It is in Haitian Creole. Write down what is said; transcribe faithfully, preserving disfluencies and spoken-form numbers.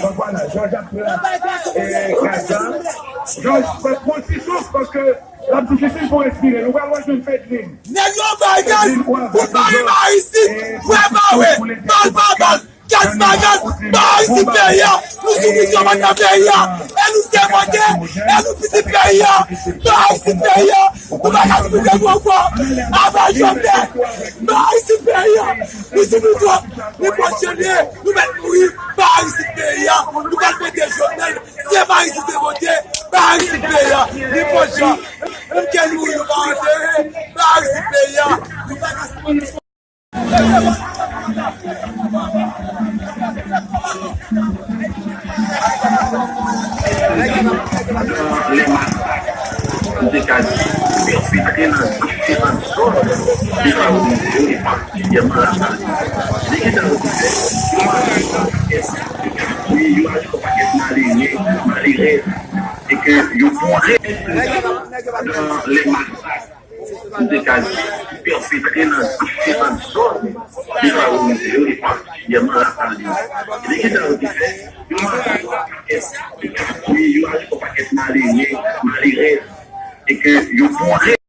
Donk, vwala, Jòj ap pran, eh, gaz la. Jòj, pran ti souf, paske l ap difisil pou respire. Nou pral wè jwenn Fedlin. Nèg yo bay gaz pou mare Maris isit. Wè pa wè, bal pa bal, gaz pa gaz, Maris isit peyi a. Nou sou misyon pandan peyi a. E nou se vote, e nou pitit peyi a. Maris isit peyi a. Nou pa ka soufri ankò. Avan Jovenel, Maris isit peyi a. Nou soufri twòp. Nenpòt jan li ye, nou mèt mouri. Maris isit peyi a. Nou pral vote Jovenel. Se Maris isit vote. Maris isit peyi a. Nenpòt jan. Menm ke nou, nou pa antere. Maris isit peyi a. Nou pa ka. Dans les massacres, nou te ka di, pèpetre nan diferan zòn defavorize yo, e patikilyèman Lasalin. Men kisa yo te fè? Yo mare yo aji kòm pakèt malere, malerèz, e ke yo boule dans les massacres. Nou te ka di, pèpetre nan diferan zòn defavorize yo, e patikilyèman Lasalin. Ebyen, kisa yo te fè? Yo mare yo aji kòm pakèt malere, malerèz, e ke yo boule